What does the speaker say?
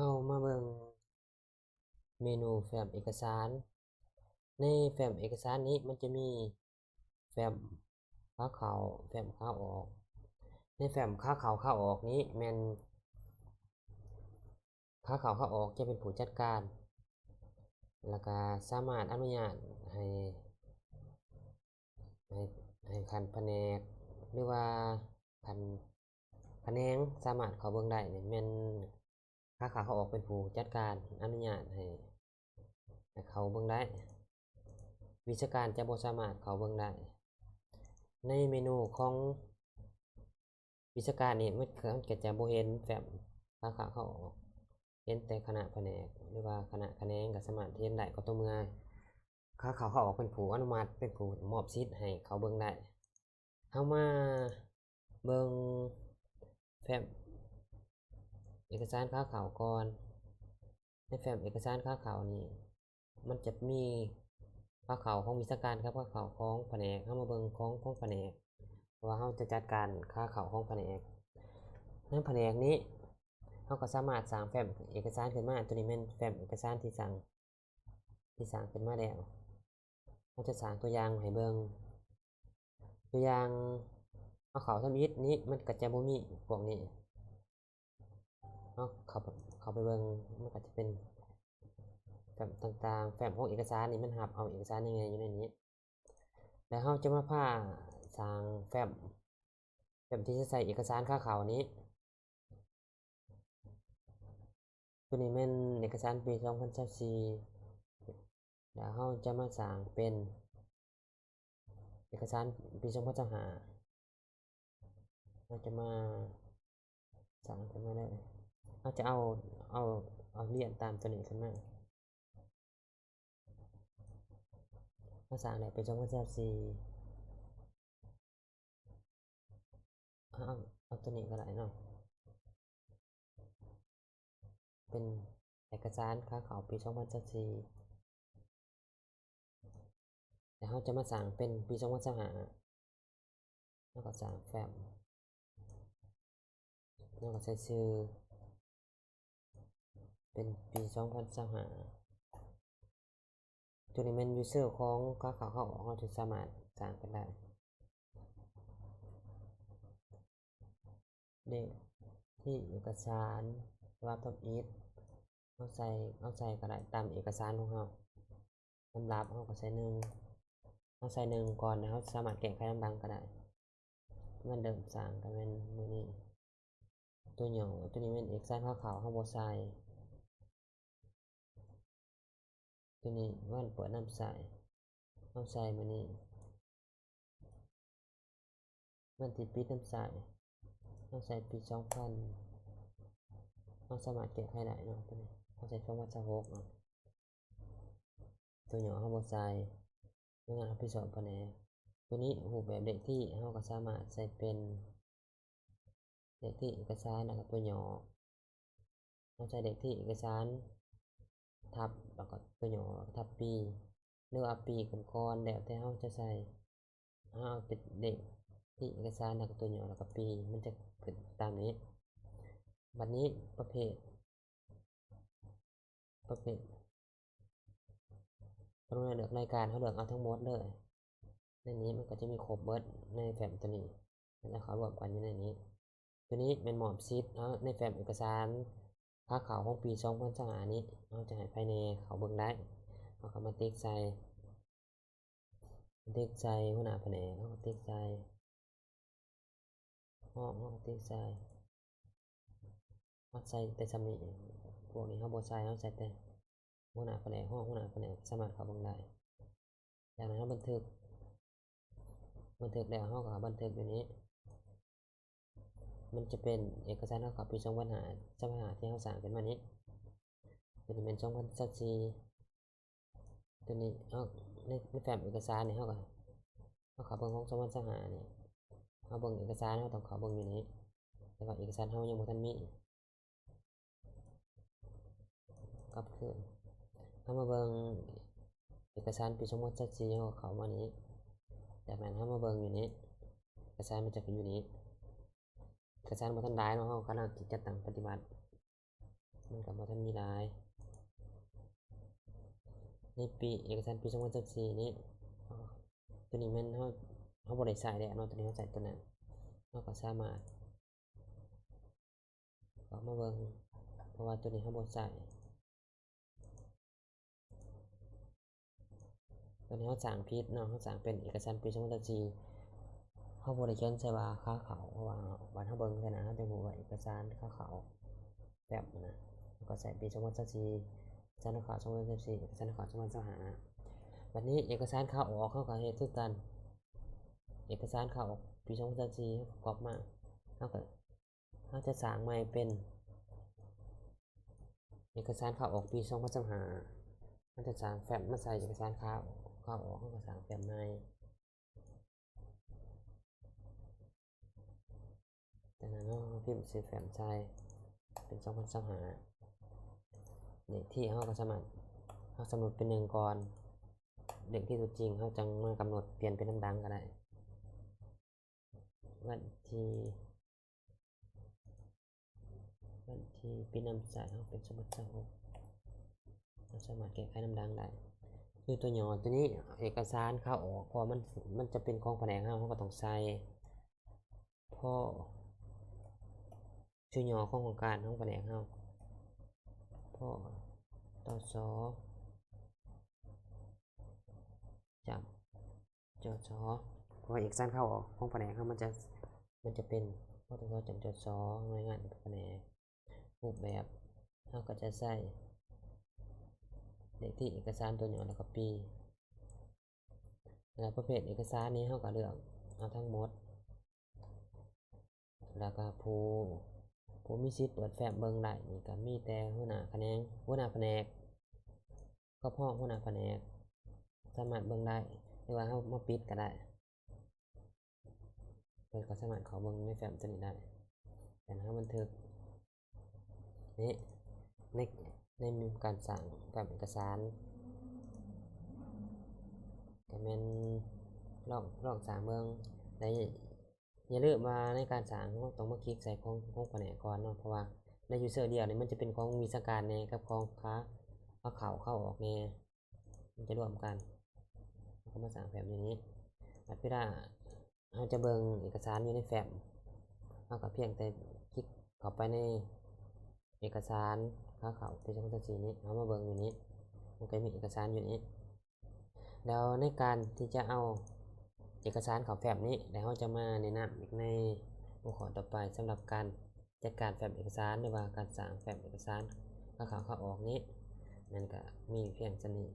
ເຮົາມາເບິ່ງເມນູແຟ້ມເອກະສານ. ໃນແຟ້ມເອກະສານນີ້ມັນຈະມີແຟ້ມຂາເຂົ້າ, ແຟ້ມຂາອອກ. ໃນແຟ້ມຂາເຂົ້າຂາອອກນີ້ແມ່ນ ຂາເຂົ້າຂາອອກຈະເປັນຜູ້ຈັດການ ແລ້ວກະສາມາດອະນຸຍາດໃຫ້ ໃຫ້ ໃຫ້ຂັ້ນພະແນກ ຫຼືວ່າຂັ້ນຂະແໜງສາມາດເຂົ້າເບິ່ງໄດ້ນີ້ ແມ່ນຂາເຂົ້າຂາອອກເປັນຜູ້ຈັດການ ອະນຸຍາດໃຫ້ ໃຫ້ເຂົ້າເບິ່ງໄດ້. ວິຊາການຈະບໍ່ສາມາດເຂົ້າເບິ່ງໄດ້. ໃນເມນູຂອງວິຊາການນີ້ ມັນ ມັນກໍຈະບໍ່ເຫັນແຟ້ມຂາເຂົ້າຂາອອກ, ເຫັນແຕ່ຄະນະພະແນກ ຫຼືວ່າຄະນະຂະແໜງກໍສາມາດເຫັນໄດ້ ກໍຕໍ່ເມື່ອຂາເຂົ້າຂາອອກເປັນຜູ້ອະນຸມັດ ເປັນຜູ້ມອບສິດໃຫ້ເຂົ້າເບິ່ງໄດ້. ເຮົາມາເບິ່ງແຟ້ມເອກະສານຂາເຂົ້າກ່ອນ. ໃນແຟ້ມເອກະສານຂາເຂົ້ານີ້ ມັນຈະມີຂາເຂົ້າຂອງວິຊາການກັບຂາເຂົ້າຂອງພະແນກ. ເຮົາມາເບິ່ງຂອງ ຂອງພະແນກ ເພາະວ່າເຮົາຈະຈັດການຂາເຂົ້າຂອງພະແນກ. ໃນພະແນກນີ້ ເຮົາກໍສາມາດສ້າງແຟ້ມເອກະສານຂຶ້ນມາ. ຕົວນີ້ແມ່ນແຟ້ມເອກະສານທີ່ສ້າງ ທີ່ສ້າງຂຶ້ນມາແລ້ວ. ເຮົາຈະສ້າງຕົວຢ່າງໃຫ້ເບິ່ງ. ຕົວຢ່າງ ເຮົາເຂົ້າທຳອິດນີ້ ມັນກໍຈະບໍ່ມີພວກນີ້. ເຮົາເຂົ້າ ເຂົ້າໄປເບິ່ງ ມັນກໍຈະເປັນແຟ້ມຕ່າງໆ. ແຟ້ມຂອງເອກະສານນີ້ ມັນຮັບເອົາເອກະສານໃຫຍ່ໆຢູ່ໃນນີ້. ແລ້ວເຮົາຈະມາພາສ້າງແຟ້ມ ແຟ້ມທີ່ຈະໃສ່ເອກະສານຂາເຂົ້ານີ້. ຕົວນີ້ແມ່ນເອກະສານປີສອງພັນຊາວສີ່ ແລ້ວເຮົາຈະມາສ້າງເປັນເອກະສານປີສອງພັນຊາວຫ້າ. ເຮົາຈະມາສ້າງຂຶ້ນມາເລີຍ. ເຮົາຈະເອົາ ເອົາ ເອົາລຽນຕາມຕົວນີ້ຂຶ້ນມາ. ເຮົາສ້າງແລ້ວເປັນສອງພັນຊາວສີ່. ເອົາ ເອົາ ເອົາຕົວນີ້ກໍໄດ້ເນາະ ເປັນເອກະສານຂາເຂົ້າປີສອງພັນຊາວສີ່. ແລ້ວເຮົາຈະມາສ້າງເປັນປີສອງພັນຊາວຫ້າ. ເຮົາກໍສ້າງແຟ້ມ ເຮົາກໍໃສ່ຊື່ເປັນປີສອງພັນຊາວຫ້າ. ຕົວນີ້ແມ່ນຢູເຊີຂອງຂາເຂົ້າຂາອອກ ເຮົາຈະສາມາດສ້າງເປັນໄດ້. ເດດທີ່ເອກະສານ ສະບັບທຳອິດ ເຮົາໃສ່ ເຮົາໃສ່ກໍໄດ້ຕາມເອກະສານຂອງເຮົາ. ລຳດັບ ເຮົາກໍໃສ່ໜຶ່ງ ເຮົາໃສ່ໜຶ່ງກ່ອນ ແລ້ວເຮົາສາມາດແກ້ໄຂນຳຫຼັງກໍໄດ້. ແມ່ນເລີ່ມສ້າງກໍແມ່ນມື້ນີ້. ຕົວຫຍໍ້ ຕົວນີ້ແມ່ນເອກະສານຂາເຂົ້າ ເຮົາບໍ່ໃສ່. ຕົວນີ້ວັນເປີດນຳໃຊ້ ເຮົາໃສ່ມື້ນີ້. ວັນທີ່ປິດນຳໃຊ້ ເຮົາໃສ່ປີສອງພັນ ເຮົາສາມາດແກ້ໄຂໄດ້ເນາະ. ຕົວນີ້ເຮົາໃສ່ສອງພັນຊາວຫົກເນາະ. ຕົວຫຍໍ້ເຮົາບໍ່ໃສ່ ໜ່ວຍງານຮັບຜິດຊອບພະແນກ. ຕົວນີ້ຮູບແບບເລກທີ່ ເຮົາກໍສາມາດໃສ່ເປັນເລກທີ່ເອກະສານ ແລ້ວກໍຕົວຫຍໍ້. ເຮົາໃສ່ເລກທີ່ເອກະສານ ທັບ ແລ້ວກໍຕົວຫຍໍ້ ແລ້ວກໍທັບປີ ຫຼືວ່າເອົາປີຂຶ້ນກ່ອນ ແລ້ວແຕ່ເຮົາຈະໃສ່. ເຮົາເອົາເປັນເລກທີ່ເອກະສານ ແລ້ວກໍຕົວຫຍໍ້ ແລ້ວກໍປີ ມັນຈະຂຶ້ນຕາມນີ້. ບັດນີ້ປະເພດ ປະເພດ ກະລຸນາເລືອກລາຍການ ເຮົາເລືອກເອົາທັງໝົດເລີຍ. ໃນນີ້ມັນກໍຈະມີຄົບເບິດໃນແຟ້ມຕົວນີ້ ແລ້ວເຂົາລວມກັນຢູ່ໃນນີ້. ຕົວນີ້ແມ່ນມອບສິດເຮົາໃນແຟ້ມເອກະສານຂາເຂົ້າຂອງປີສອງພັນຊາວຫ້ານີ້ ເຮົາຈະໃຫ້ໃຜແດ່ເຂົ້າເບິ່ງໄດ້. ເຮົາກໍມາຕິກໃສ່ ຕິກໃສ່ຫົວໜ້າພະແນກ ເຮົາກໍຕິກໃສ່ ຮອງ ເຮົາກໍຕິກໃສ່ ເຮົາໃສ່ແຕ່ສ່ຳນີ້. ພວກນີ້ເຮົາບໍ່ໃສ່ ເຮົາໃສ່ແຕ່ຫົວໜ້າພະແນກ ຮອງຫົວໜ້າພະແນກ ສາມາດເຂົ້າເບິ່ງໄດ້. ຈາກນັ້ນເຮົາບັນທຶກ ບັນທຶກແລ້ວເຮົາກໍບັນທຶກຢູ່ນີ້. ມັນຈະເປັນເອກະສານຂອງເຂົາປີສອງພັນຊາວຫ້າ ທີ່ເຮົາສ້າງຂຶ້ນມານີ້. ຕົວນີ້ແມ່ນສອງພັນຊາວສີ່ ຕົວນີ້ເຮົາ ໃນ ໃນແຟ້ມເອກະສານນີ້ ເຮົາກໍ ເຮົາເຂົ້າເບິ່ງຂອງສອງພັນຊາວຫ້ານີ້ ເຮົາເບິ່ງເອກະສານ ເຮົາຕ້ອງເຂົ້າເບິ່ງຢູ່ນີ້ ແຕ່ວ່າເອກະສານເຮົາຍັງບໍ່ທັນມີ. ກັບຄືນ ເຮົາມາເບິ່ງເອກະສານປີສອງພັນຊາວສີ່ ເຮົາເຂົ້າມານີ້. ຈາກນັ້ນເຮົາມາເບິ່ງຢູ່ນີ້ ເອກະສານມັນຈະຢູ່ນີ້. ເອກະສານບໍ່ທັນຫຼາຍເນາະ ເຮົາກຳລັງຊິຈັດຕັ້ງປະຕິບັດ. ມັນກໍບໍ່ທັນມີຫຼາຍ. ໃນປີ ເອກະສານປີສອງພັນຊາວສີ່ນີ້ ຕົວນີ້ແມ່ນເຮົາ ເຮົາບໍ່ໄດ້ໃຊ້ແລ້ວເນາະ ຕົວນີ້ເຮົາໃຊ້ຕົວນັ້ນ ເຮົາກໍສາມາດເຂົ້າມາເບິ່ງ ເພາະວ່າຕົວນີ້ເຮົາບໍ່ໃຊ້. ຕົວນີ້ເຮົາສ້າງຜິດເນາະ ເຮົາສ້າງເປັນເອກະສານປີສອງພັນຊາວສີ່ ເຮົາບໍ່ໄດ້ຂຽນໃສ່ວ່າຂາເຂົ້າ ເພາະວ່າບາດເຮົາເບິ່ງໃສ່ໜ້າ ເຮົາຈະຮູ້ວ່າເອກະສານຂາເຂົ້າແຟ້ມນະ ເຮົາກໍໃສ່ປີສອງພັນຊາວສີ່ ເອກະສານຂາເຂົ້າສອງພັນຊາວສີ່ ເອກະສານຂາເຂົ້າສອງພັນຊາວຫ້າ. ບາດນີ້ເອກະສານຂາອອກ ເຮົາກໍເຮັດຄືກັນ ເອກະສານຂາອອກປີສອງພັນຊາວສີ່ ເຮົາກໍກັອບມາ ເຮົາກໍ ເຮົາຈະສ້າງໃໝ່ເປັນເອກະສານຂາອອກປີສອງພັນຊາວຫ້າ ເຮົາຈະສ້າງແຟ້ມມາໃສ່ເອກະສານຂາ ຂາອອກ ເຮົາກໍສ້າງແຟ້ມໃໝ່. ຈາກນັ້ນເຮົາພິມຊື່ແຟ້ມໃສ່ເປັນສອງພັນຊາວຫ້າ ເລກທີເຮົາກໍສາມາດ ເຮົາກຳນົດເປັນໜຶ່ງກ່ອນ ເລກທີຕົວຈິງເຮົາຈັ່ງມາກຳນົດປ່ຽນເປັນນຳຫຼັງກໍໄດ້. ວັນທີ ວັນທີປີນຳໃຊ້ເຮົາເປັນສອງພັນຊາວຫົກ ເຮົາສາມາດແກ້ໄຂນຳຫຼັງໄດ້. ຄືຕົວຫຍໍ້ຕົວນີ້ ເອກະສານຂາອອກ ເພາະວ່າມັນ ມັນຈະເປັນຂອງພະແນກເຮົາ ເຮົາກໍຕ້ອງໃສ່ ເພາະ ຊື່ຫຍໍ້ຂອງຫ້ອງການຂອງພະແນກເຮົາ ພ.ຕ.ສ. ຈ້ຳ ຈ.ສ. ເພາະວ່າເອກະສານຂາອອກຂອງພະແນກເຮົາ ມັນຈະ ມັນຈະເປັນ ພ.ຕ.ສ. ຈ້ຳ ຈ.ສ. ລາຍງານພະແນກ. ຮູບແບບ ເຮົາກໍຈະໃສ່ເລກທີເອກະສານຕົວຫຍໍ້ ແລ້ວກໍປີ ແລ້ວປະເພດເອກະສານນີ້ ເຮົາກໍເລືອກເອົາທັງໝົດ ແລ້ວກໍຜູ້ ຜູ້ມີສິດເປີດແຟ້ມເບິ່ງໄດ້ນີ້ ກໍມີແຕ່ຫົວໜ້າຂະແໜງ ຫົວໜ້າພະແນກ ກັບຮອງຫົວໜ້າພະແນກ ສາມາດເບິ່ງໄດ້ ຫຼືວ່າເຮົາມາປິດກໍໄດ້ ເພິ່ນກໍສາມາດເຂົ້າເບິ່ງໃນແຟ້ມຕົວນີ້ໄດ້ ແຕ່ເຮົາບັນທຶກ ນີ້ ໃນ ໃນການສ້າງແຟ້ມເອກະສານ ກໍແມ່ນລອງ ລອງສ້າງເບິ່ງໄດ້. ຢ່າລືມວ່າໃນການສ້າງ ເຮົາຕ້ອງມາຄລິກໃສ່ຂອງ ຂອງພະແນກກ່ອນເນາະ ເພາະວ່າໃນຢູເຊີດຽວນີ້ ມັນຈະເປັນຂອງວິຊາການແດ່ ກັບຂອງຂາ ຂາເຂົ້າ ຂາອອກແດ່ ມັນຈະລວມກັນ. ເຮົາກໍມາສ້າງແຟ້ມຢູ່ນີ້ ບັດເວລາ ເຮົາຈະເບິ່ງເອກະສານຢູ່ໃນແຟ້ມ ເຮົາກໍພຽງແຕ່ຄລິກເຂົ້າໄປໃນເອກະສານຂາເຂົ້າປີສອງພັນຊາວສີ່ນີ້ ເຮົາມາເບິ່ງຢູ່ນີ້ ມັນກໍມີເອກະສານຢູ່ນີ້. ແລ້ວໃນການທີ່ຈະເອົາເອກະສານເຂົ້າແຟ້ມນີ້ ແລ້ວເຮົາຈະມາແນະນຳອີກໃນຫົວຂໍ້ຕໍ່ໄປ ສຳລັບການຈັດການແຟ້ມເອກະສານ ຫຼືວ່າການສ້າງແຟ້ມເອກະສານຂາເຂົ້າຂາອອກນີ້ ມັນກໍມີພຽງສ່ຳນີ້.